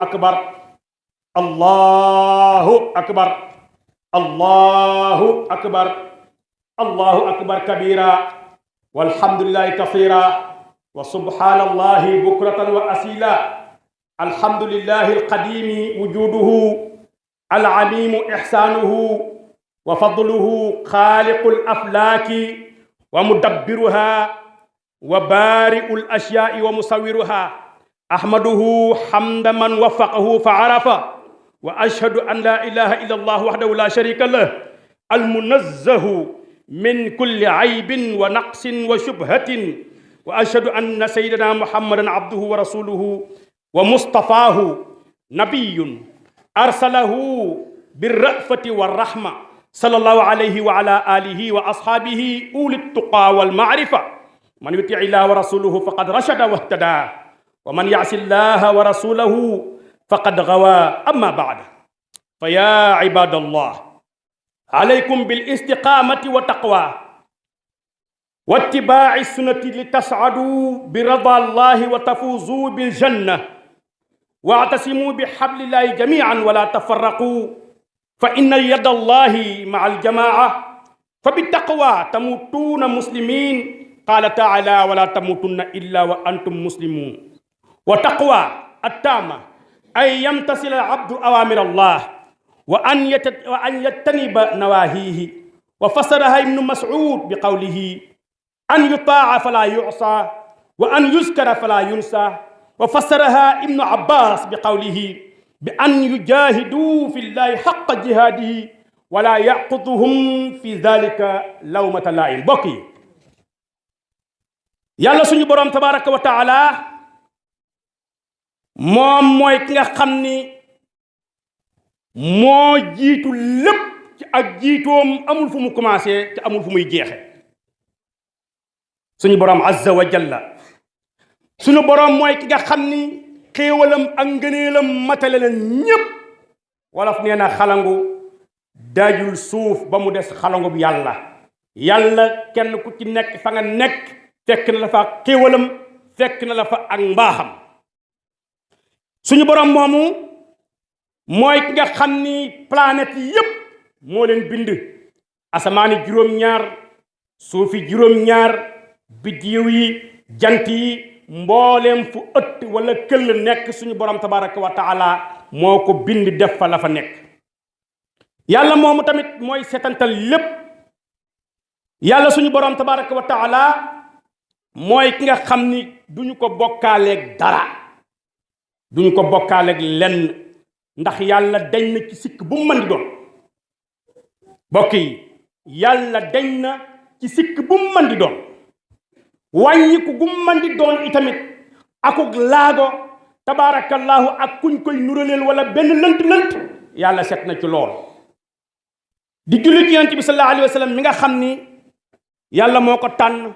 akbar allahu akbar allahu akbar allahu akbar kabira walhamdulillahi kathira wa subhanallahi bukratan wa asila alhamdulillahi alqadimi wujuduhu alalimu ihsanuhu wa fadluhu khaliqul aflaki wa mudabbiruha wa bari'ul asya'i wa musawwiruha ahmaduhu hamda man waffaqahu fa arafa wa ashhadu an la ilaha illa allah wahdahu la sharika lah almunazzahu min kulli aybin wa naqsin wa shubhatin wa ashhadu anna sayyidina muhammadan abduhu wa rasuluhu wa mustafahu nabiyyun arsalahu birra'fati warrahma sallallahu alayhi wa ala alihi wa ashabihi ulit tuqa wal ma'rifa man yuti illaha wa rasuluhu faqad rashada wahtada wa man ya'si llaha wa rasulahu faqad gawa amma ba'da fa ya ibadallah alaykum bil istiqamati wa taqwa wa ittiba'i sunnati litas'adu bi radallahi wa tafuzu bil jannah wa'tasimu bi hablillahi jami'an wa la tafarraqu fa inna yadallahi ma'al jama'a fa bittaqwa tamutuna muslimin qala ta'ala wa la tamutunna illa wa antum muslimun wa taqwa at-tama ay yamtasila al-abdu awamir Allah wa an yattaniba nawahihi wa fasaraha ibnu Mas'ud bi qawlihi an yuta'a fala yu'sa wa an yuzkara fala yunsa wa fasaraha ibnu Abbas bi qawlihi bi an yujahidu fi llahi haqqa jihadihi wa la yaquduhum fi dhalika lawmata la'im. Mbokk yi yàlla suñu boroom tabaraka wa taala moom mooy ki nga xam ni moo jiitu lépp ci ak jiitoom amul fu mu commencé te amul fu muy jeexe suñu boroom azza wa jalla suñu boroom mooy ki nga xam ni xéewalam ak ngëneelam matale na ñépp wolof nee na xalangu daajul suuf ba mu des xalangu bi yàlla kenn ku ci nekk fa nga nekk fekk na la fa ak xéewalam fekk na la fa ak mbaaxam suñu boroom moomu mooy ki nga xam ni planète yépp moo leen bind asamaani juróom-ñaar suufi juróom-ñaar biddiw yi jant yi mbooleem fu ëtt wala këll nekk suñu boroom tabaraka wa taala moo ko bind def fa la fa nekk yàlla moomu tamit mooy setantal lépp yàlla suñu boroom tabaraka wa taala mooy ki nga xam ni duñu ko bokkaaleeg dara duñu ko bokkaaleeg lenn ndax yàlla dañ na ci sikk bu mu mën di doon bokk yi yàlla dañ na ci sikk bu mu mën di doon wàññiku gu mu mën di doon itamit akuk laago tabaarakallaahu ak kuñ koy nuraleel wala benn lënt-lënt yàlla set na ci lool di julli ci yonent bi sallallahu alayhi wa sallam mi nga xam ni yàlla moo ko tànn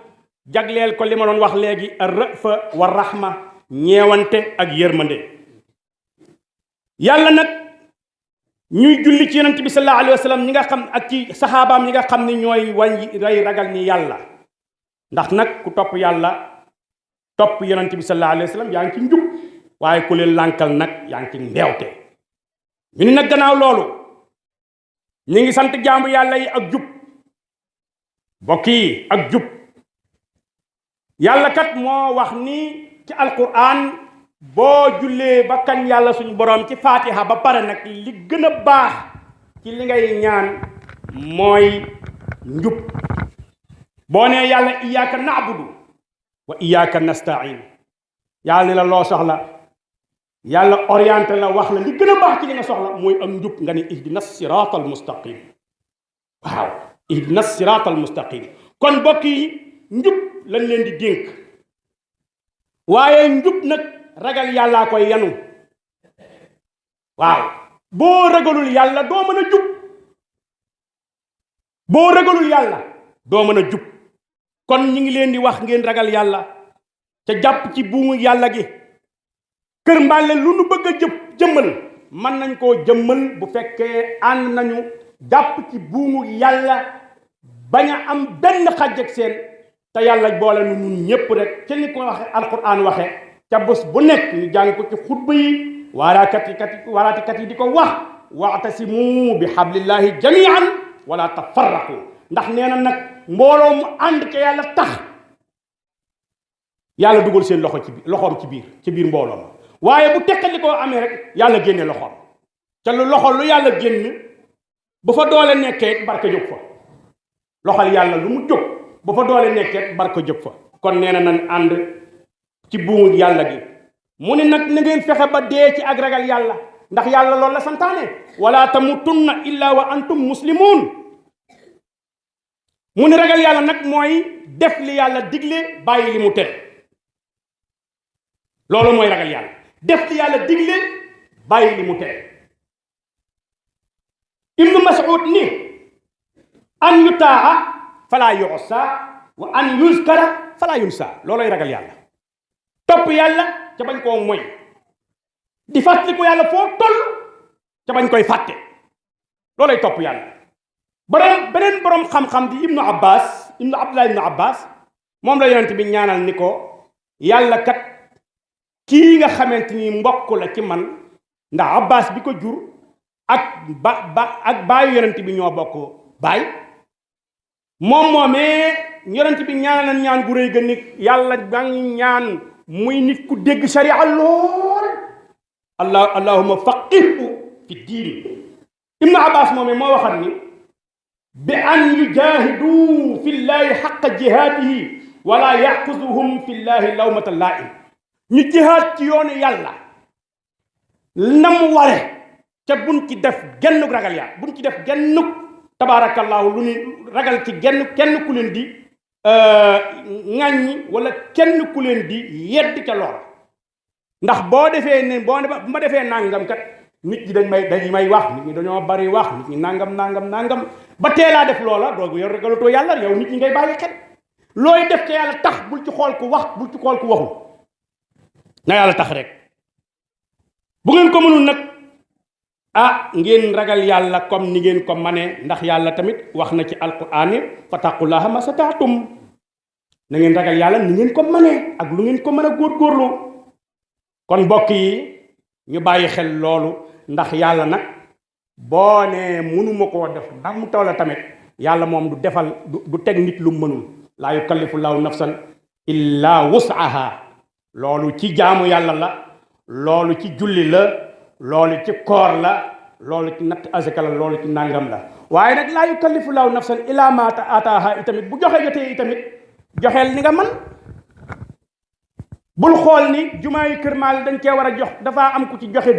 jagleel ko li ma doon wax léegi ar-ra'fa wa rahma ñeewante ak yërmande yàlla nag ñuy julli ci yonent bi sallallahu alayhi wa sallam ñi nga xam ak ci saxaabaam ñi nga xam ni ñooy wàññi ray ragal ni yàlla ndax nag ku topp yàlla topp yonent bi sallallahu alayhi wa sallam yaa ngi ci njub waaye ku leen lànkal nag yaa ngi ci ndeewte ñu ni nag gannaaw loolu ñu ngi sant jaamu yàlla yi ak jub bokk yi ak jub yàlla kat moo wax ni ci alquran boo jullee ba kañ yàlla suñu boroom ci fatiha ba pare nag li gën a baax ci li ngay ñaan mooy njub boo nee yàlla iyyaka na'budu wa iyyaka nasta'in yàlla ni la loo soxla yàlla orienté la wax la li gën a baax ci li nga soxla mooy am njub nga ne ihdina siratal mustaqim waaw ihdina siratal mustaqim kon mbokk yi njub lañ leen di dénk waaye njub nag ragal yàllaa koy yanu waaw boo ragalul yàlla doo mën a jub boo ragalul yàlla doo mën a jub kon ñi ngi leen di wax ngeen ragal yàlla ca jàpp ci buumu yàlla gi kër mbàlle lu nu bëgg a jëmmal mën nañ koo jëmmal bu fekkee ànd nañu jàpp ci buumu yàlla bañ a am benn xàjj ak seen te yàlla boole nu ñun ñépp rek ci ni ko waxe alquran waxe ca bés bu nekk ñu jàng ko ci xutba yi waaraatekat yi di ko wax wa'tasimu bi hablillahi jami'an wala tafarraqu ndax nee na nag mbooloo mu ànd ca yàlla tax yàlla dugal seen loxoom ci biir mbooloo ma waaye bu tekkali koo amee rek yàlla génne loxoom te lu yàlla génn ba fa doole nekkee barka jóg fa loxol yàlla lu mu jóg ba fa doole nekkee barka jóg fa kon nee na nan ànd ci buumu yàlla gi mu ne nag na ngeen fexe ba dee ci ak ragal yàlla ndax yàlla loolu la santaane wala tamutunna illa wa antum muslimun mu ne ragal yàlla nag mooy def li yàlla digle bàyyi li mu tere loolu mooy ragal yàlla def li yàlla digle bàyyi li mu tere ibnu mas'ud ni an yutaa fala yu'sa wa an yuzkara fala yunsa looloy ragal yàlla topp yàlla ca bañ koo moy di fàttali ko yàlla foo toll ca bañ koy fàtte loolay topp yàlla beneen borom xam-xam di abdullah ibnu abbas moom la yonent bi ñaanal ni ko yàlla kat kii nga xamante ni mbokk la ci man ndax abbas bi ko jur ak baayu yonent bi ñoo bokk baay moom moomee yonent bi ñaanal ñaan gu rëy ga ni yàlla ba ngi ñaan muy nit ku dégg sharia lool allahumma faqihu fi diin ibnu abbas moomee moo waxat ni bi an yujahidu fi llahi xaqa jihaadihi wala yaquzuhum fi llahi lawmata laa'im ñu jihaad ci yoonu yàlla na mu ware ca buñ ci def gennuk ragal yàlla buñ ci def gennuk tabaarakallaahu lu ni ragal ci kenn ku leen di ŋàññi wala kenn ku leen di yedd ca loola ndax boo defee ne bu ma defee nangam kat nit ñi dañuy may wax nit ñi dañoo bari wax nit ñi nangam ba teelaa def loola doogu yow ragalatoo yàlla yow nit ñi ngay bàyyi xel looy def ca yàlla tax bul ci xool ku wax bul ci xool ku waxul na yàlla tax rek bu ngeen ko mënul nag ngeen ragal yàlla comme ni ngeen ko mane ndax yàlla tamit wax na ci alquraan fattaqullaha masataatum na ngeen ragal yàlla ni ngeen ko mane ak lu ngeen ko mën a góorgóorlu kon mbokk yi ñu bàyyi xel loolu ndax yàlla nag boo ne mënuma koo def ndax mu taw la tamit yàlla moom du teg nit lu mënul laa yukallifu llaahu nafsan illa wus'aha loolu ci jaamu yàlla la loolu ci julli la loolu ci koor la loolu ci natt azaka la loolu ci nangam la waaye nag laa yukallifu llaahu nafsan illa ma ataaha itamit bu joxe jotee itamit joxeel ni nga man bul xool ni jumaa yi Kër Maal dañ cee war a jox dafa am ku ci joxe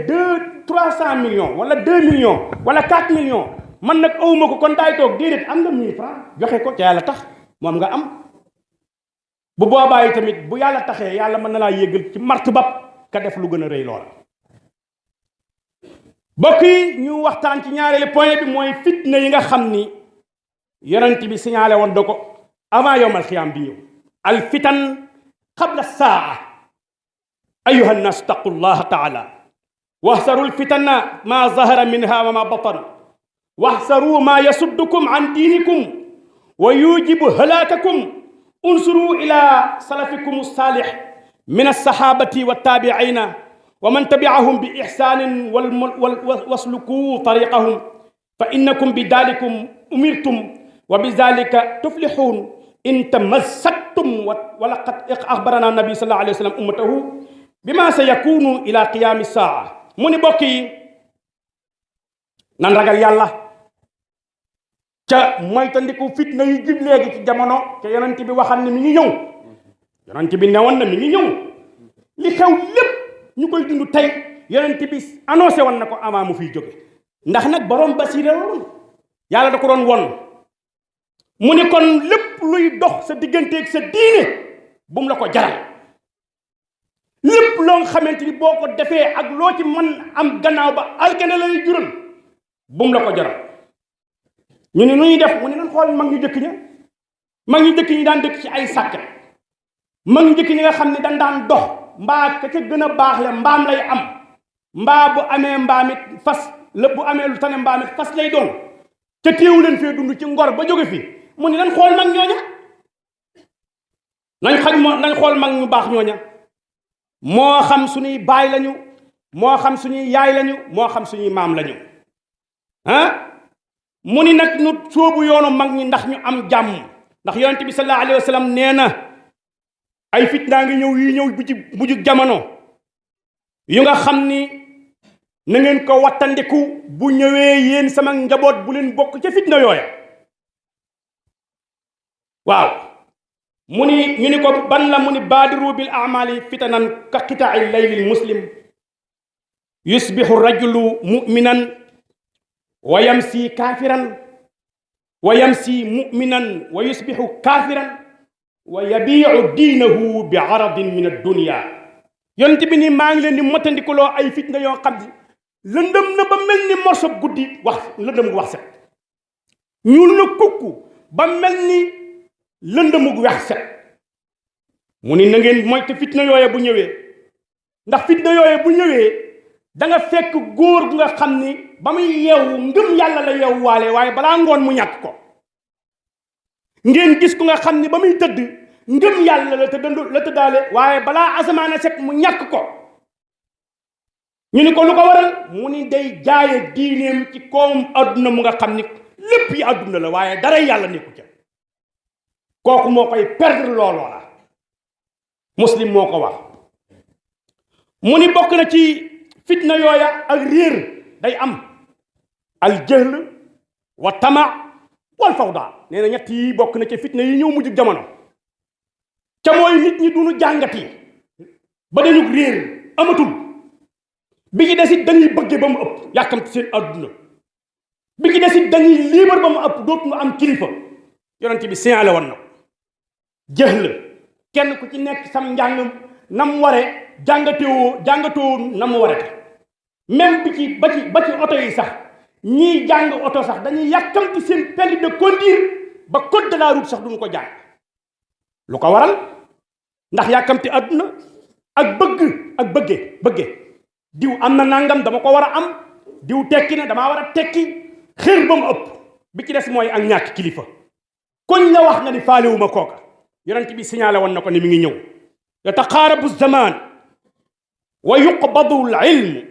300 millions wala 2 millions wala 4 millions man nag awuma ko kon daay toog déedéet am nga 1000 francs joxe ko ca yàlla tax moom nga am bu boobaa yi tamit bu yàlla taxee yàlla mën na laa yéggal ci martabab ka def lu gën a rëy loola bokk yi ñu waxtaan ci ñaareelu point bi mooy fitna yi nga xam ni yonent bi signalé woon da ko avant yowmal xiyaam bi ñëw al fitan qabla saa ayuha nnaas taqu llaha taala wahsaru lfitana ma zahara minha wa ma batan wahsaru ma yasuddukum an diinikum wa yujibu halaakakum unsuru ila salafikum salih min alsahabati wattabiina wa man tabiahum bi ihsanin wasluku tariqahum fa innakum bi dalikum umirtum wa bi dalika tuflihun in tamassaktum wa laqad axbarana nabi sallallahu alayhi wa sallam ummatahu bima sa yakunu ila qiyami saa mu ni bokk yi nan ragal yàlla ca moytandiku fitna yu jib léegi ci jamono ca yonent bi waxam ne mi ngi ñëw yonent bi newoon na mi ngi ñëw li xew lépp ñu koy dund tey yonent bi annoncé woon na ko avant mu fiy jóge ndax nag borom basiira woon yàlla da ko doon won mu ni kon lépp luy dox sa digganteeg sa diine bu mu la ko jaral lépp loo nga xamante ni boo ko defee ak loo ci mën am gannaaw ba alkane la lay jural bu mu la ko jaral ñu ne nu ñuy def mu ne nan xool mag ñu jëkk ña mag ñu jëkk ñi daan dëkk ci ay sàkket mag ñu jëkk ñi nga xam ne dañ daan dox mbaa ka ca gën a baax le mbaam lay am mbaa bu amee mbaamit fas la bu amee lu tane mbaamit fas lay doon te téewu leen fee dund ci ngor ba jóge fi mu ne nañ xool mag ñooña nañ xool mag ñu baax ñooña moo xam suñuy baay lañu moo xam suñuy yaay lañu moo xam suñuy maam lañu mu ni nag nu sóobu yoonu mag ñi ndax ñu am jàmm ndax yonent bi sallallahu alayhi wa sallam nee na ay fitnaa ngi ñëw yi ñëw bu ci mujjug jamono yu nga xam ni na ngeen ko wattandiku bu ñëwee yéen sama njaboot bu leen bokk ca fitna yooya waaw mu ni ñu ni ko ban la mu ni baadiru bil amali fitanan ka qita'i laylil muslim yusbihu rajulu mu'minan wa yamsi kaafiran wa yamsi mu'minan wa yusbihu kaafiran wa yabii'u diinahu bi aradin min ad-dunya yonent bi ni maa ngi leen di motandikuloo ay fitna yoo xam ni lëndëm na ba mel ni morso guddi wax lëndëm gu wax set ñuul na kukku ba mel ni lëndëmu gu wax set mu ni na ngeen moytu fitna yooye bu ñëwee ndax fitna yooye bu ñëwee da nga fekk góor gu nga xam ni ba muy yeewu ngëm yàlla la yeewu waale waaye balaa ngoon mu ñàkk ko ngeen gis ku nga xam ni ba muy tëdd ngëm yàlla la tëddaale waaye balaa asamaana set mu ñàkk ko ñu ni ko lu ko waral mu ni day jaaye diineem ci koom adduna mu nga xam ni lépp yi adduna la waaye dara yàlla nekku ca kooku moo koy perdre looloo la muslim moo ko wax mu ni bokk na ci fitna yooya ak réer day am al jahl wa tama wal fawda nee na ñett yi bokk na ci fitna yi ñëw mujj jamono ca mooy nit ñi duñu jàngati ba dañu réer amatul bi ci desit dañuy bëgge ba mu ëpp yàkkamti seen adduna bi ci desit dañuy liibar ba mu ëpp dootu nga am kilifa yonent bi signalé woon na jahl kenn ku ci nekk sam njàng nam ware jàngatoo nam ware même bi ci ba ci oto yi sax ñiy jàng oto sax dañuy yàkkamti seen permis de conduire ba code de la route sax duñu ko jàng lu ko waral ndax yàkkamti àdduna ak bëgge diw am na nangam dama ko war a am diw tekki na damaa war a tekki xër ba mu ëpp bi ci des mooy ak ñàkk kilifa koñ la wax nga ni faalewuma kooka yonent bi signalé woon na ko ni mi ngi ñëw yataqaarabu zaman wa yuqbadu al ilm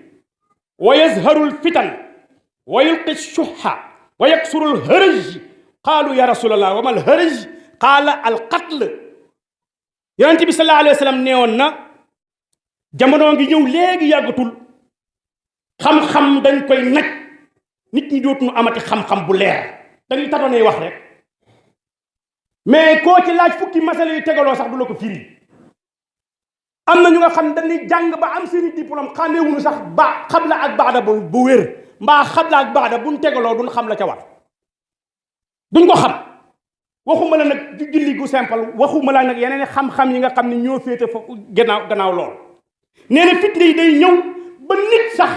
wa yazharu al fitan wa yulqi shuhha wa yaksuru al haraj qaalu ya rasulallah wa ma al haraj qaala al qatl yonent bi sallallahu alayhi wa sallam neewoon na jamono ngi ñëw léegi yàggatul xam-xam dañ koy naj nit ñi dootuñu amati xam-xam bu leer dañuy tatonee wax rek mais koo ci laaj fukki masala yi tegaloo sax du la ko firi am na ñu nga xam dañuy jàng ba am seeni diplôme xàmmeewuñu sax ba xabla ak baada bu wér mbaa xabla ak baada buñ tegaloo duñ xam la ca war duñ ko xam waxuma la nag julli gu simple waxuma la nag yeneen xam-xam yi nga xam ne ñoo féete foofu gannaaw lool nee na fitna yi day ñëw ba nit sax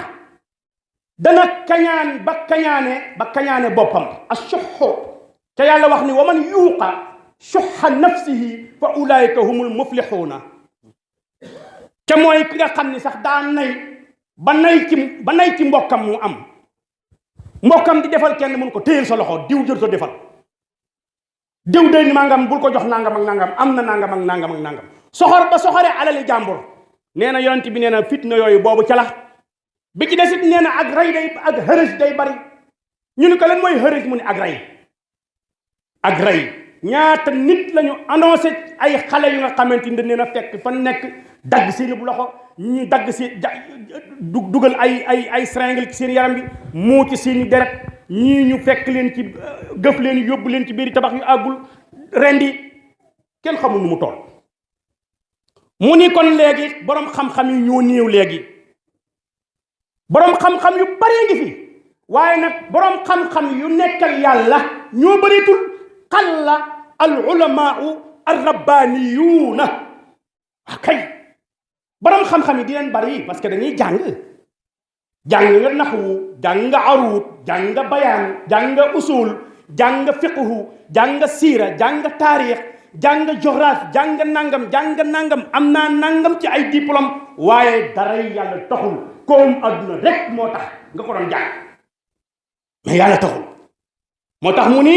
dana kañaan ba kañaane boppam ashuhhu te yàlla wax ni wa man yuuqa shuhha nafsihi fa ulaika humul muflixuuna te mooy ki nga xam ni sax daa nay ba nay ci mbokkam mu am mbokkam di defal kenn mun ko téyel sa loxo diw jër sa defal diw day nangam bul ko jox nangam ak nangam am na nangam ak nangam ak nangam soxor ba soxoree alali jàmbur nee na yonent bi nee na fitna yooyu boobu ca la bi ci desit nee na ak rey day ak xërëj day bari ñu ni ko lan mooy xërëj mu ne ak rey ñaata nit lañu annoncé ay xale yu nga xamante ni nee na fekk fan nekk dagg seen bu loxo ñi dagg si dugal ay seringue ci seen yaram bi moo ci seeni deret ñii ñu fekk leen ci gëf leen yóbbu leen ci biir tabax yu àggul rendi kenn xamul nu mu toll mu ni kon léegi boroom xam-xam yi ñoo néew léegi boroom xam-xam yu baree ngi fi waaye nag boroom xam-xam yu nekkal yàlla ñoo bëreetul xalla al ulamaau ar rabbaniyuuna kay boroom xam-xam yi di leen bari parce que dañuy jàng nga naxwu jàng nga aruut jàng nga bayaan jàng nga usul jàng nga fiqhu jàng nga siira jàng nga taarix jàng nga géographie jàng nga nangam am naa nangam ci ay diplôme waaye daray yàlla taxul koom adduna rek moo tax nga ko doon jàng mais yàlla taxul moo tax mu ni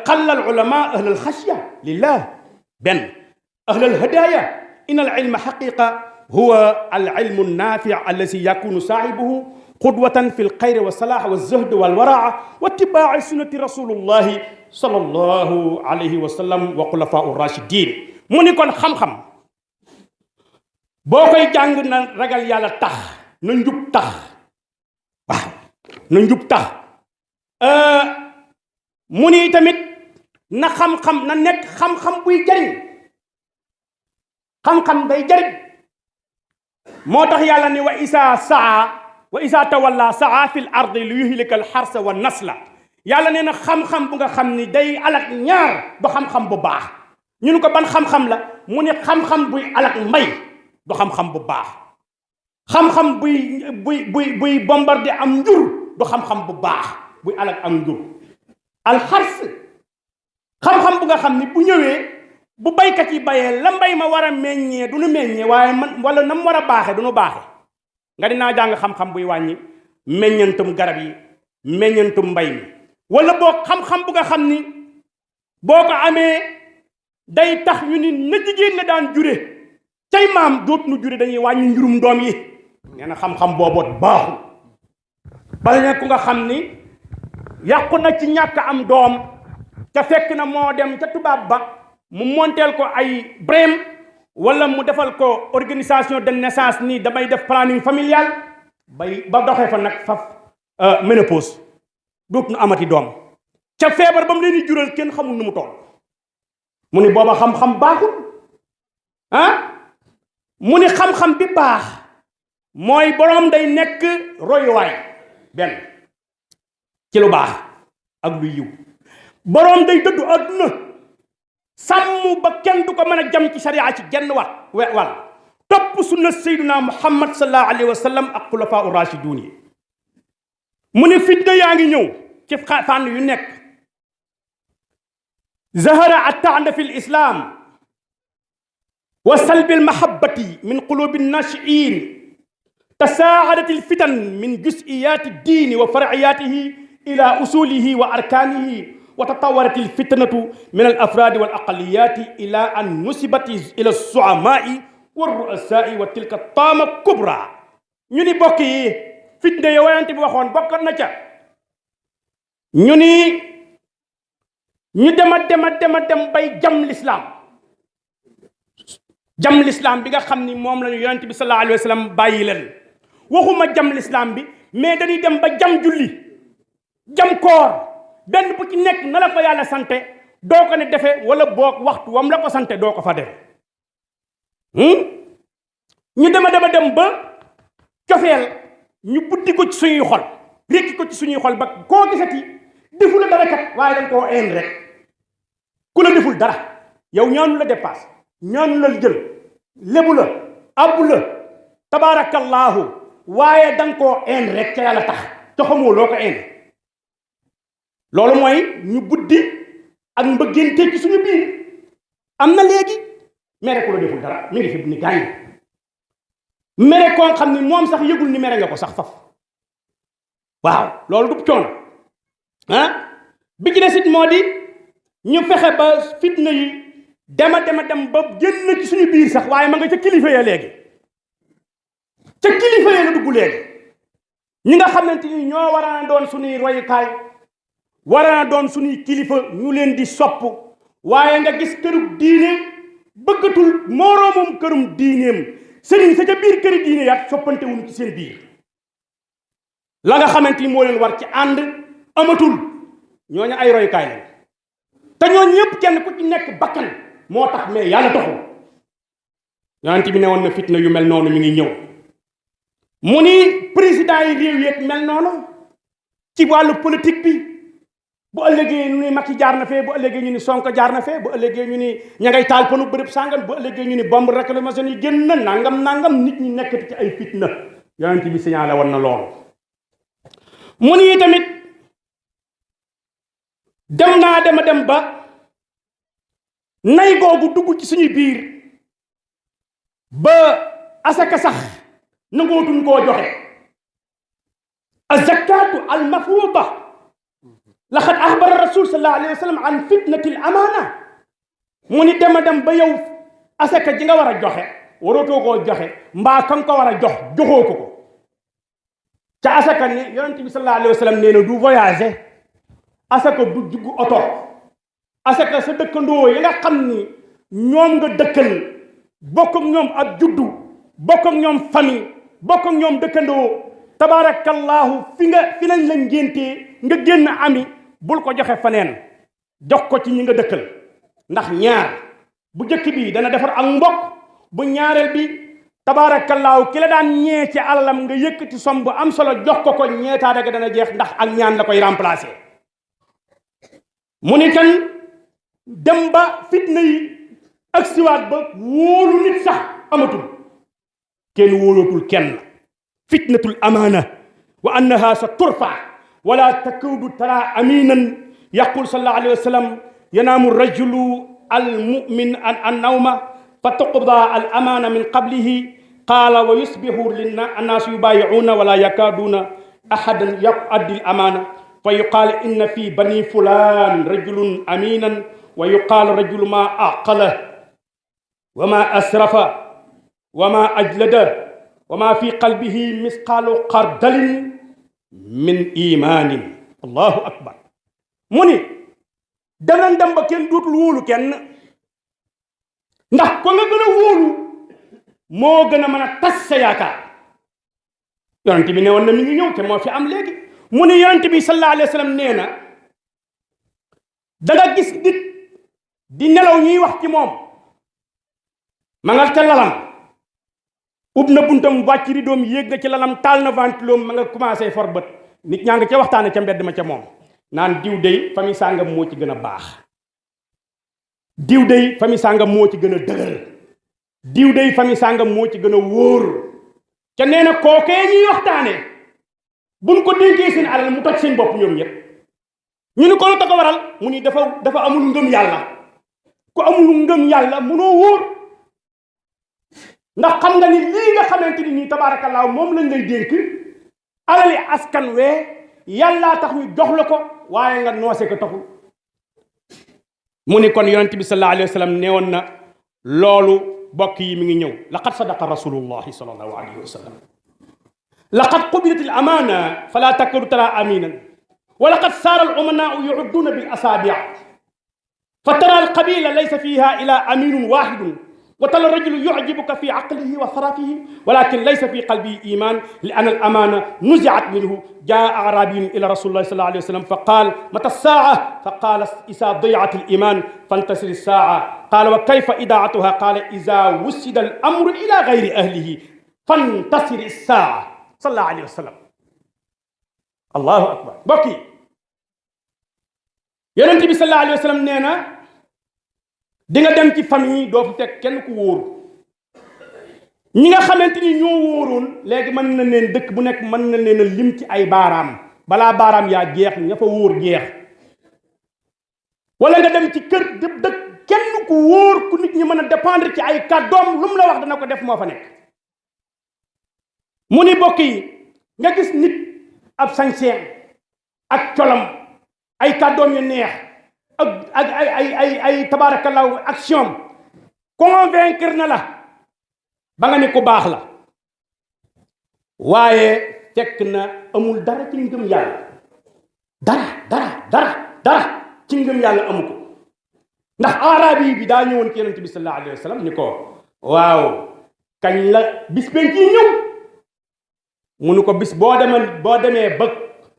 xalla al ulama ahlal xasya lillah benn ahlal hadaya in al ilma xaqiqa huwa al ilmu nafi allazi yakunu saahibuhu qudwatan fi lxayri wa salah wa zahd wal waraa wa ittibaai sunnati rasulullahi sallallahu alayhi wa sallam wa xulafaa rachidin. mu ni kon xam-xam boo koy jàng na ragal yàlla tax, na njub tax, waaw na njub tax. mu ni tamit na xam-xam na nekk xam-xam buy jariñ, xam-xam day jariñ. moo tax yàlla ni wa isa tawalla saa fi l ardi li yuhlika al xarsa wa nasla. yàlla nee na xam-xam bu nga xam ni day alak ñaar du xam-xam bu baax. ñu ne ko ban xam-xam la, mu ne xam-xam buy alak mbay du xam-xam bu baax. xam-xam buy bombardé am njur du xam-xam bu baax buy alak am njur. alxars xam-xam bu nga xam ni bu ñëwee bu baykat yi bayee la mbay ma war a meññee du nu meññee waaye man wala na mu war a baaxee du nu baaxee. nga dinaa jàng xam-xam buy wàññi meññantum garab yi, meññantum mbay mi. wala boo xam-xam bu nga xam ni boo ko amee day tax ñu ni na jigéen ne daan jure cay maam doot nu jure, dañuy wàññi njurum doom yi. nee na xam-xam booboot baaxul. bala ne ku nga xam ni yàqu na ci ñàkk am doom ca fekk na moo dem ca tubaab ba mu monteel ko ay brème wala mu defal ko organisation de naissance nii damay def planning familial ba doxee fa nag faf ménopause doot nu amati doom ca feebar ba mu leen di jural kenn xamul nu mu toll. mu ni booba xam-xam baaxul. mu ni xam-xam bi baax mooy boroom day nekk royuwaay benn ci lu baax ak lu yiw. boroom day dëddu àdduna sàmm ba kenn du ko mën a jam ci sariya ci genn wàll topp sunna sayyiduna muhammad sallallahu alayhi wa sallam ak xulafaa u rashidun yi. mu ni fitna yaa ngi ñëw ci fànn yu nekk. zahara at-ta'an fi l-islam wa salbi al-mahabbati min qulubi an-nashi'in. tasaahadat al-fitan min juz'iyati ad-din wa far'iyatihi ila usulihi wa arkanihi. wa tatawarat al-fitnatu min al-afradi wal aqalliyati ila an nusibat ila as-su'ama'i war ru'asa'i wa tilka taama kubra. ñu ni bokk yi fitna yo wayante bi waxoon bokkat na ca ñu ni ñu dem bay jam lislaam bi nga xam ni moom la ñu yonent bi sallallahu alayhi wa sallam bàyyi leen. waxuma jam lislaam bi mais dañuy dem ba jam julli, jam koor, benn bu ci nekk na la ko yàlla sante doo ko ne defe wala boog waxtu wam la ko sante doo ko fa defe. ñu dem ba cofeel ñu buddi ko ci suñuy xol, rékki ko ci suñuy xol ba koo gisati defu la dara kat waaye dañ koo een rek. ku la deful dara yow ñaanu la dépasse, ñaanu la jël, lébu la, abbu la, tabaarakallaahu, waaye danga koo een rek ca yàlla tax te xamoo loo ko een. loolu mooy ñu buddi ak mbëggante ci suñu biir. am na léegi mere ku la deful dara mi ngi fi ni gaañ mere koo xam ni moom sax yëgul ni mere nga ko sax faf. waaw loolu du coono bi ci desit moo di ñu fexe ba fitna yi dem ba génn ci suñu biir sax waaye ma nga ca kilifa ya léegi. ca kilifa ya la dugg léegi. ñi nga xamante ni ñoo war a doon suñuy royukaay, war a doon suñuy kilifa, ñu leen di sopp. waaye nga gis kërub diine bëggatul moroomum kërum diineem. sëriñ sa ca biir këri diine yaat soppante wuñ ci seen biir. la nga xamante ni moo leen war ci ànd amatul. ñooñu ay royukaay lañ te ñooñu ñëpp kenn ku ci nekk bakkan moo tax mais yàlla taxul. yonent bi ne woon na fitna yu mel noonu mi ngi ñëw. mu ni président yi réew yeeg mel noonu ci wàllu politique bi. bu ëllëgee ñu ni Macky jaar na fee, bu ëllëgee ñu ni Sonko jaar na fee, bu ëllëgee ñu ni ña ngay taal panu bërëb sàngam, bu ëllëgee ñu ni bombe réclamation yi génn na nangam nit ñi nekk ci ay fitna. yonent bi signalé woon na loolu. mu ni tamit dem ba nay googu dugg ci suñu biir ba asaka sax nangootuñ koo joxe. az-zakatu al-mafruuda laqad axbara rasul sallallahu alayhi wa sallam an fitnati l amaana. mu ni dem ba yow asaka ji nga war a joxe warootoo koo joxe mbaa kan ko war a jox joxoo ko ca asaka ne yonent bi sallallahu alayhi wa sallam nee na du voyager asaka du dugg oto asaka sa dëkkandoo yi nga xam ni ñoom nga dëkkal bokk ak ñoom ab juddu bokk ak ñoom famille bokk ak ñoom dëkkandoo tabarakallahu fi nañ la ngéntee nga génn ami bul ko joxe faneen jox ko ci ñi nga dëkkal ndax ñaar bu jëkk bi dana defar ak mbokk bu ñaareel bi tabaarakallaahu ki la daan ñee ci alalam nga yëkkati som bu am solo jox ko ñeetaade ga dana jeex ndax ak ñaan la koy remplacer mu ni kan dem ba fitna yi ak siwaat ba wóolu nit sax amatul kenn wóolootul kenn fitnatul amaana wa annaha sa turfa wala takudu tara aminan yaqul sallallahu alayhi wa sallam yanaamu rajulu المؤمن النوم فتقضى الأمانة من قبله قال ويصبح الناس يبايعون ولا يكادون أحدا يؤدي الأمانة فيقال إن في بني فلان رجل أمينا ويقال رجل ما أعقله وما أسرف وما أجلد وما في قلبه مثقال خردل من إيمان الله أكبر مني danañ dem ba kenn dootul wóolu kenn ndax ko nga gën a wóolu moo gën a mën a tas sa yaakaar yonent bi ne woon na mi ngi ñëw te moo fi am léegi mu ne yonent bi sallallahu alayhi wa sallam nee na da nga gis nit di nelaw ñuy wax ci moom ma nga ca lalam ub na buntam wàcc ridoom yéeg nga ci lalam taal na ventiloom ma nga commencé for bët nit ñaa nga ca waxtaane ca mbedd ma ca moom naan diw dey famille sàngam moo ci gën a baax diw dey famille sàngam moo ci gën a dëgër diw dey famille sàngam moo ci gën a wóor ca nee na kookee ñuy waxtaane buñ ko dénkee seen alal mu toj seen bopp ñoom ñëpp ñu ni ko lu tax a waral mu ni dafa amul ngëm yàlla ku amul ngëm yàlla munoo wóor ndax xam nga ni lii nga xamante ni nii tabaarakallaahu moom lañ lay dénk alali askan wee yàllaa tax ñu jox la ko waaye nga noose ko taxul mu ni kon yonent bi sallallahu alayhi wa sallam neewoon na loolu bokk yi mi ngi ñëw laqad sadaqa rasulullahi sallallahu alayhi wa sallam laqad qubilat al amana fala takadu tara aminan wa laqad saara al umanaa yu'udduna bil asabi' fa tara al qabila laysa fiha ila aminun wahidun وترى الرجل يعجبك في عقله وصرفه ولكن ليس في قلبه إيمان لأن الأمانة نزعت منه. جاء أعرابي إلى رسول الله صلى الله عليه وسلم فقال متى الساعة؟ فقال إذا ضيعت الإيمان فانتصر الساعة. قال وكيف إذاعتها؟ قال إذا وسد الأمر إلى غير أهله فانتصر الساعة. صلى الله عليه وسلم. الله أكبر. بكي يونس بي صلى الله عليه وسلم نينا di nga dem ci famille doo fa fekk kenn ku wóor ñi nga xamante ni ñoo wóoroon léegi mën na leen dëkk bu nekk mën na leen a lim ci ay baaraam balaa baaraam yaa jeex ña fa wóor jeex wala nga dem ci kër dëkk kenn ku wóor ku nit ñi mën a dépendre ci ay kàddoom lu mu la wax dana ko def moo fa nekk mu ni bokk yi nga gis nit ab sañseem ak colam ay kàddoom yu neex ak ay tabarakallahu action convaincre na la ba nga ne ku baax la waaye fekk na amul dara ci ngëm yàlla dara ci ngëm yàlla amu ko ndax arabi bi daa ñëwoon ci yonent bi sallallahu alayhi wa sallam ni ko waaw kañ la bis penc yi ñëw mu ni ko bis boo demee ba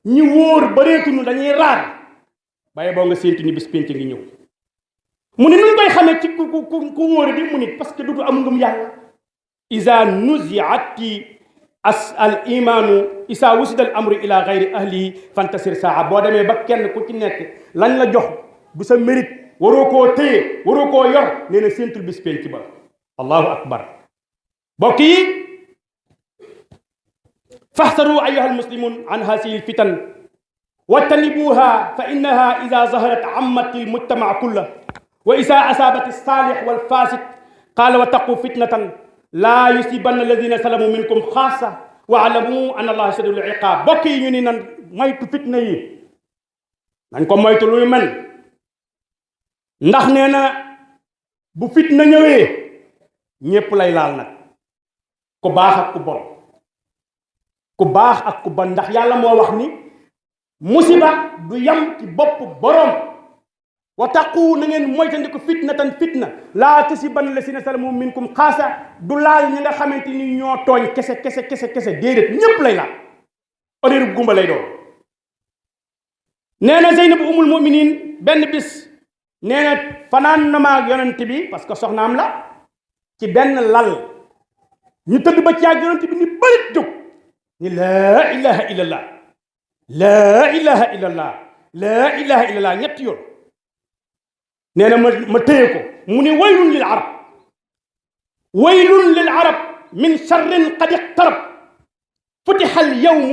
ñi wóor bareetunu dañuy raar baye boo nga séentu ni bis penc ngi ñëw mu ni nuñ koy xamee ci ku wóore di mu ni parce que dudu am ngëm yàlla isa nuziati al imanu isa wusida al amru ila gayri ahlihi fantasir saa boo demee ba kenn ku ci nekk lañ la jox du sa mérite waroo koo téye waroo koo yor nee na séentul bis penc ba allahu akbar bokk yi faxsaru ayuha almuslimun an hasihi alfitan واجتنبوها فإنها إذا ظهرت عمت المجتمع كله وإذا أصابت الصالح والفاسد قال واتقوا فتنة لا يصيبن الذين سلموا منكم خاصة واعلموا أن الله شديد العقاب بكي ñu nan moytu fitna yi nañ ko moytu luy mel ndax nee na bu fitna ñëwee ñépp lay laal nag ku baax ak ku bon ku baax ak ku bon ndax yàlla moo wax ni musiba du yam ci bopp boroom wa taqu na ngeen moytandiku fitnatan fitna laa tusibanna llaziina zalamu minkum xaasa du laal ñi nga xamante ni ñoo tooñ kese déedéet ñépp lay laal odeeru gumba lay doon nee na Zeynab umul muminin benn bis nee na fanaan na maag yonent bi parce que soxnaam la ci benn lal ñu tëdd ba ci ak yonent bi ni bërit jóg ni laa ilaha illallah laa ilaha illallah laa ilaha illallah ñetti yoon nee na ma téye ko mu ni waylun lil arab min sharrin qad iqtarab futiha al yawm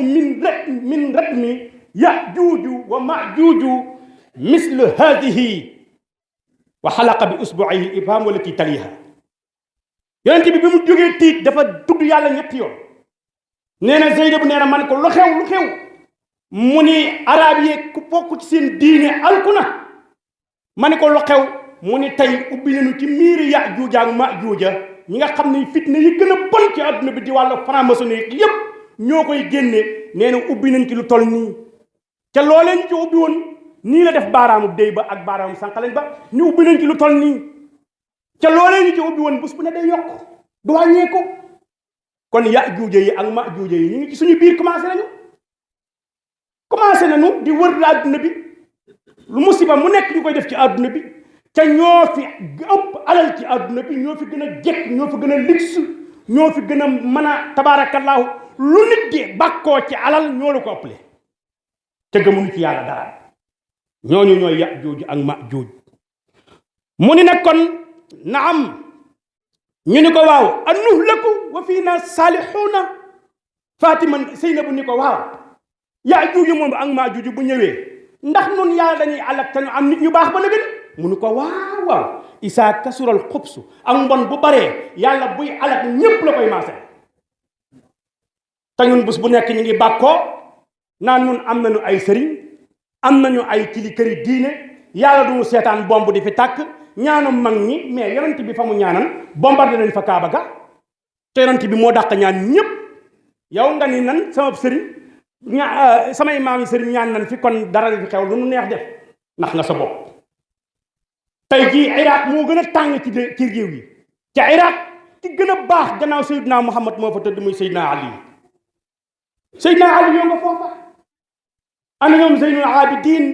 min radmi yajuuju wa majuuju mislu hadihi wa xalaqa bi usbuihi ibham walati taliha yonent bi mu jógee tiit dafa tudd yàlla ñetti yoon nee na Zeynab nee na man ko lu xew mu ni arab yi ku bokk ci seen diine alku na ma ni ko lu xew mu ni tey ubbi nañu ci miiri Yaajuuja ak Maajuuja ñi nga xam ne fitna yi gën a bon ci àdduna bi di wàllu franc-maçonnerie yépp ñoo koy génne nee na ubbi nañ ci lu toll nii ca loolee ñu ci ubbi woon nii la def baaraamu déy ba ak baaraamu sànqaleñ ba ñu ubbi nañ ci lu toll nii ca loolee ñu ci ubbi woon bés bu ne day yokk du wàññeeku kon Yaajuuja yi ak Maajuuja yi ñu ngi ci suñu biir commencé nañu di wër àdduna bi lu musiba mu nekk ñu koy def ci àdduna bi te ñoo fi ëpp alal ci àdduna bi ñoo fi gën a jekk ñoo fi gën a luxe ñoo fi gën a mën a tabaarakallaahu lu nit di bàkkoo ci alal ñoo la ko ëppale te gëmuñu ci yàlla dara ñooñu ñooy Yaajuuj ak Maajuuj mu ni nag kon naam ñu ni ko waaw anuhlaku wa fiina saalihuuna Fatima Seynabu ni ko waaw Yaajuuj moom ak Maajuuj bu ñëwee ndax nun yàlla dañuy alak te ñu am nit ñu baax ba la gën mu ni ko waaw isaa kasural xubsu ak mbon bu baree yàlla buy alak ñépp la koy maase te ñun bés bu nekk ñu ngi bàkkoo naan nun am nañu ay sëriñ am nañu ay këri diine yàlla du mu seetaan bomb di fi tàkk ñaanu mag ñi mais yonent bi fa mu ñaanan bombardé nañ fa Kaaba ga te yonent bi moo dàq ñaan ñépp yow nga ni nan sama sëriñ samay maam yi sëriñ ñaan nan fi kon dara fi xew lu nu neex def ndax nga sa bopp tey jii Iraq moo gën a tàng ci réew yi ca Iraq ci gën a baax gannaaw Seydina Muhammad moo fa tëdd muy Seydina Ali yoo nga foofa ana ñoom Zeynul Abidin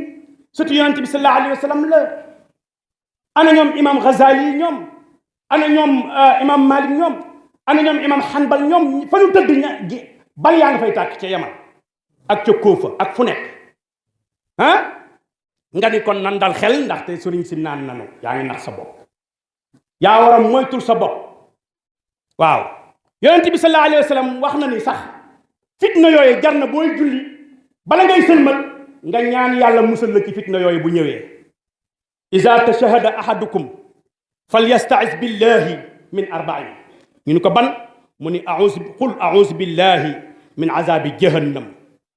surtout yonent bi sallallahu alayhi wa sallam la ana ñoom imam Ghazali ñoom ana ñoom imam Malik ñoom ana ñoom imam Hanbal ñoom fa ñu tëdd bal yaa nga fay tàkk ca Yaman ak ca Koofa ak fu nekk nga ni kon nan dal xel ndaxte sëriñ si naan nanu yaa ngi nax sa bopp yaa war a moytul sa bopp waaw yonent bi sallallahu alayhi wa sallam wax na ni sax fitna yooyu jar na booy julli bala ngay sëlmal nga ñaan yàlla musal la ci fitna yooyu bu ñëwee iza tashahada ahadukum falyastaiz billahi min arba'in ñu ni ko ban mu ni qul a'uuzu billahi min azabi jahannam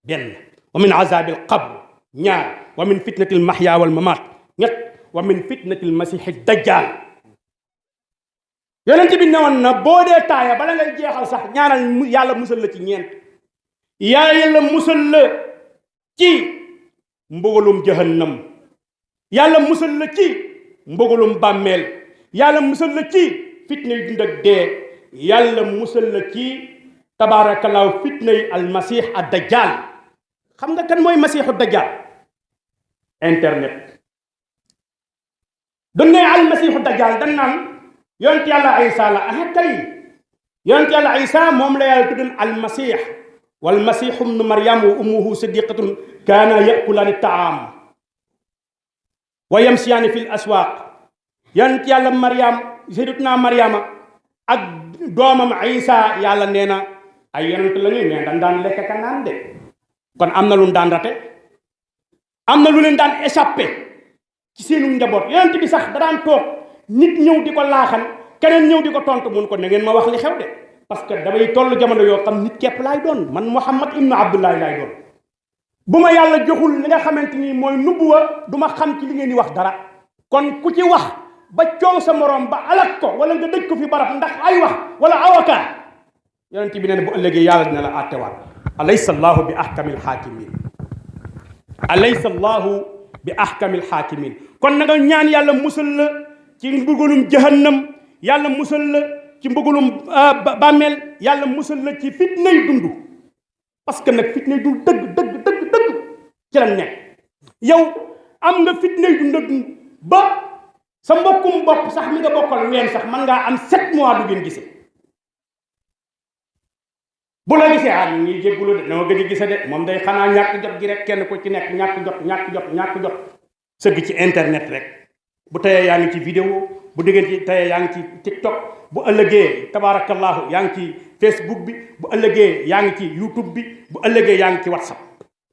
benn wa min azabi alqabr ñaar wa min fitnati almahya wal mamat ñett wa min fitnati almasihi dajjal yonent bi newoon na boo dee taaya bala ngay jeexal sax ñaanal yàlla musal la ci ñeent yàlla musal la ci mbugalum jahannam yàlla musal la ci mbugalum bàmmeel yàlla musal la ci fitna yu dund ak dee yàlla musal la ci tabaarakallaahu fitna yi almasih ad dajjal xam nga kan mooy masiixu dajjal internet dañ ne almasiixu dajjal dañ naan yonent yàlla Isa la ah kay yonent yàlla Isa moom la yàlla tuddoon almasix walmasiixu bnu maryam wa ummuhu siddiqatun kaana yakulaani taam wa yamsiyaani fi l aswaaq yonent yàlla maryam sayyidatuna maryama ak doomam Isa yàlla nee na ay yonent la ñuy mais dañ daan lekk ka naan de kon am na lu daan rate am na lu leen daan échappé ci seenu njaboot yonent bi sax da daan toog nit ñëw di ko laaxan keneen ñëw di ko tontu mun ko na ngeen ma wax li xew de parce que damay toll jamono yoo xam nit képp laay doon man Muhammad ibnu Abdullahi laay doon bu ma yàlla joxul li nga xamante ni mooy nubbuwa du ma xam ci li ngeen di wax dara kon ku ci wax ba coow sa morom ba alak ko wala nga dëj ko fi barab ndax ay wax wala avocat yonent bi nee na bu ëllëgee yàlla dina la àttewaat alaysa allahu bi ahkamil hakimin alaysa allahu bi ahkamil hakimin kon na nga ñaan yàlla musal la ci mbugalum jahannam yàlla musal la ci mbugalum bàmmeel yàlla musal la ci fitnay dund parce que nag fitnay dund dëgg ci la nekk yow am nga fitnay dund ba sa mbokkum bopp sax mi nga bokkal ween sax man ngaa am 7 mois du ngeen gisee bu la gisee ñu ngi jéggulu de dama gëj a gise de moom day xanaa ñàkk jot gi rek kenn ku ci nekk ñàkk jot sëgg ci internet rek bu tayee yaa ngi ci vidéo bu déggee ci tayee yaa ngi ci TikTok bu ëllëgee tabarakallahu yaa ngi ci Facebook bi bu ëllëgee yaa ngi ci YouTube bi bu ëllëgee yaa ngi ci WhatsApp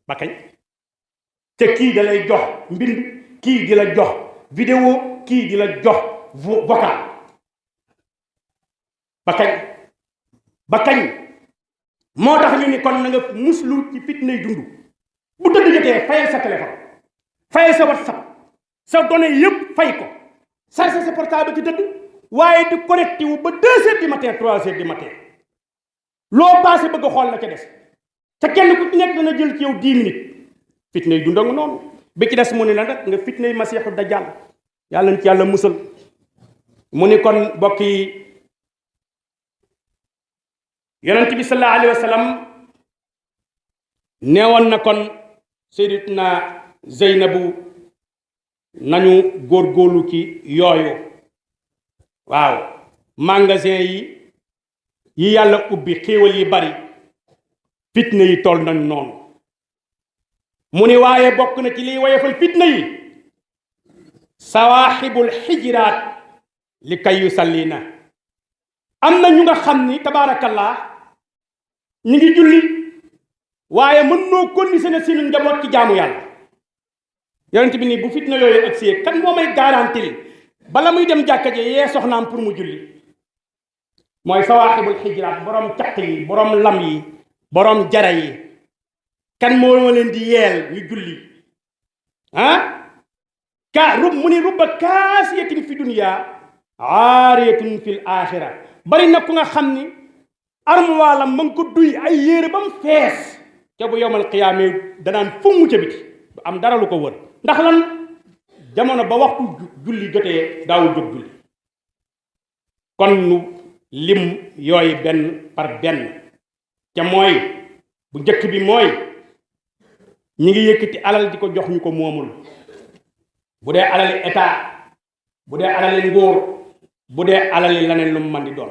ba kañ te kii da lay jox mbind kii di la jox vidéo kii di la jox vocal ba kañ moo tax ñu ni kon na nga muslu ci fitnay dund bu tëdd jotee fayal sa téléphone fayal sa WhatsApp sa données yëpp fay ko chargé sa portable ci dëdd waaye di connecté wu ba 2 heures du matin 3 heures du matin loo passé bëgg a xool la ca des te kenn ku ci nekk dana jël ci yow 10 minutes fitnay dund nga noonu bi ci des mu ne la nag nga fitnay masiixu dajjal yàlla na ci yàlla musal mu ni kon mbokk yi yonent bi sallallahu alayhi wa sallam neewoon na kon sayyidatuna Zeynabu nañu góorgóorlu ci yooyu waaw magasin yi yàlla ubbi xéewal yi bari fitna yi toll nañ noonu mu ni waaye bokk na ci liy woyofal fitna yi sawaaxibul xijiraat li kay yu sallina am na ñu nga xam ni tabaarakallah ñu ngi julli waaye mën noo conditionné seen njaboot ci jaamu yàlla yonent bi nii bu fitna yooyu agsee kan moo may garantil bala muy dem jàkka ji yee soxnaam pour mu julli mooy sawaaxibul xijiraat borom caq yi borom lam yi borom jara yi kan moo leen di yeel ñu julli mu ni rubba kaasiyatin fi dunya aariyatun fil axira bari na ku nga xam ni armuwaalam ma ngi ko duy ay yére ba mu fees te bu yowmal qiyaamee danaan fumm ca biti du am dara lu ko wër ndax lan jamono ba waxtu julli jotee daawul jóg julli kon nu lim yooyu benn par benn ca mooy bu njëkk bi mooy ñi ngi yëkkati alal di ko jox ñu ko moomul bu dee alali état bu dee alali nguur bu dee alali laneen lu mu mën di doon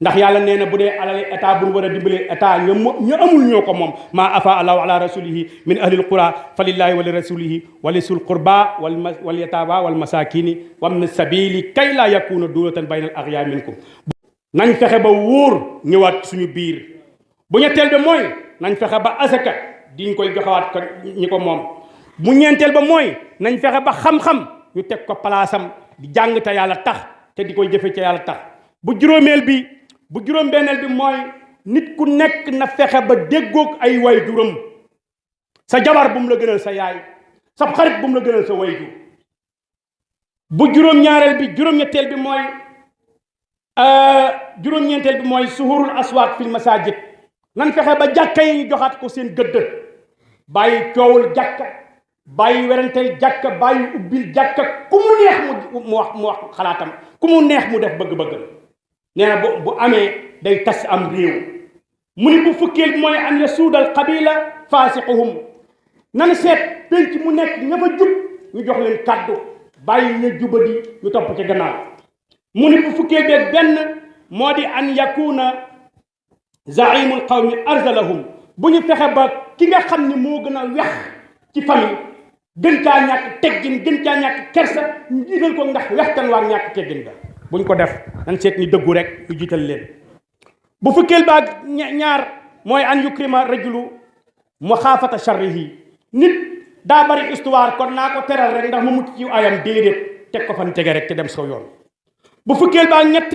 ndax yàlla nee na bu dee alali état bu ñu war a dimbalee état ñu amul ñoo ko moom maa afa allahu ala rasulihi min ahlil qura fa lillahi wa li rasulihi wa li sul qurba wal yataama wal masakini wabni sabili kay laa yakuna dulatan bayna al aghniyaa minkum nañ fexe ba wóor ñëwaat suñu biir bu ñetteel ba mooy nañ fexe ba asaka diñ koy joxewaat ko ñi ko moom bu ñeenteel ba mooy nañ fexe ba xam-xam ñu teg ko palaasam di jàng te yàlla tax te di koy jëfe ca yàlla tax bu juróom-benneel bi mooy nit ku nekk na fexe ba déggoog ay way juram sa jabar bu mu la gënal sa yaay sa xarit bu mu la gënal sa way jur bu juróom-ñeenteel bi mooy suhurul aswaat fil masajid nan fexe ba jàkka yi ñu joxaat ko seen gëdd bàyyi coowul jàkka bàyyi weranteel jàkka bàyyi ubbil jàkka ku mu neex mu wax xalaatam ku mu neex mu def bëgg-bëggam nee na bu amee day tas am réew mu ni bu fukkeel bi mooy an yasuudal qabila faasiquhum nan seet penc mu nekk ña fa jub ñu jox leen kàddu bàyyi ñu jubadi ñu topp ci gannaaw mu ni bu fukkeel beeg benn moo di an yakuna zaimul qawmi arzalahum bu ñu fexe ba ki nga xam ni moo gën a wex ci famille gën caa ñàkk teggin gën caa ñàkk kersa ñu jiital ko ndax wextan waa ñàkk teggin ga buñ ko def dañ seet ni dëggu rek ñu jiital leen bu fukkeel ba ñaar mooy an yukrima rajulu maxaafata sharrihi nit daa bari histoire kon naa ko teral rek ndax mu mucc ci ayam déedéet teg ko fan tege rek te dem soo yoon bu fukkeel ba ñett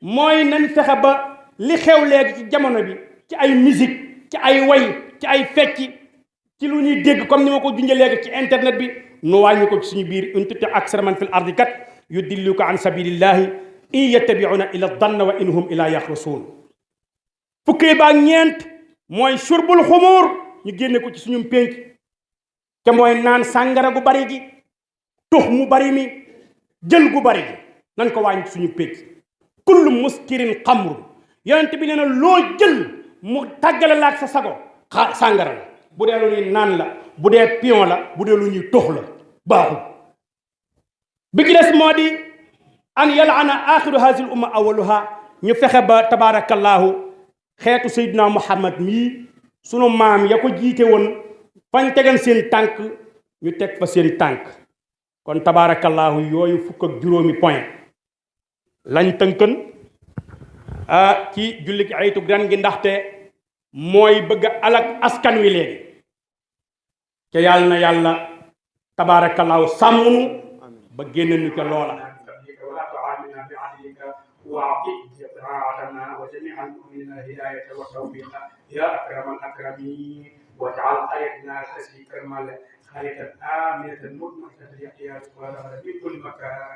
mooy nañ fexe ba li xew léegi ci jamono bi ci ay musique ci ay way ci ay fecc ci lu ñuy dégg comme ni ma ko junjee léegi ci internet bi nu wàññi ko ci suñu biir une tuuti aksara man fil ardi kat yudilluka an sabilillahi in yattabi'una illa danna wa in hum illa yaxrusuun fukkee baa ñeent mooy surbul xumuur ñu génne ko ci suñu pénc te mooy naan sàngara gu bari gi tux mu bari mi jël gu bari gi nan ko wàññi suñu pénc kullu muskirin xamru yonent bi nee na loo jël mu tàggale laak sa sago sàngara la bu dee lu ñuy naan la bu dee pion la bu dee lu ñuy tux la baaxul bi ci des moo di an yal'ana axiru hasil umma awaluha ñu fexe ba tabarakallahu xeetu Seydina Muhammad mii sunu maam ya ko jiite woon fañ tegan seen tànk ñu teg fa seen tànk kon tabarakallahu yooyu fukk ak juróomi point lañ tënkan ci julli gi aytu gan gi ndaxte mooy bëgg alak askan wi léegi te yàlla na yàlla tabarakallahu sàmmunu ba génn ñu ca loola وأعطي طاعتنا وجميع المؤمنين الهداية والتوفيق يا أكرم الأكرمين واجعل حياتنا خير كرما خير آمنة مطمئنة يا رب في كل مكان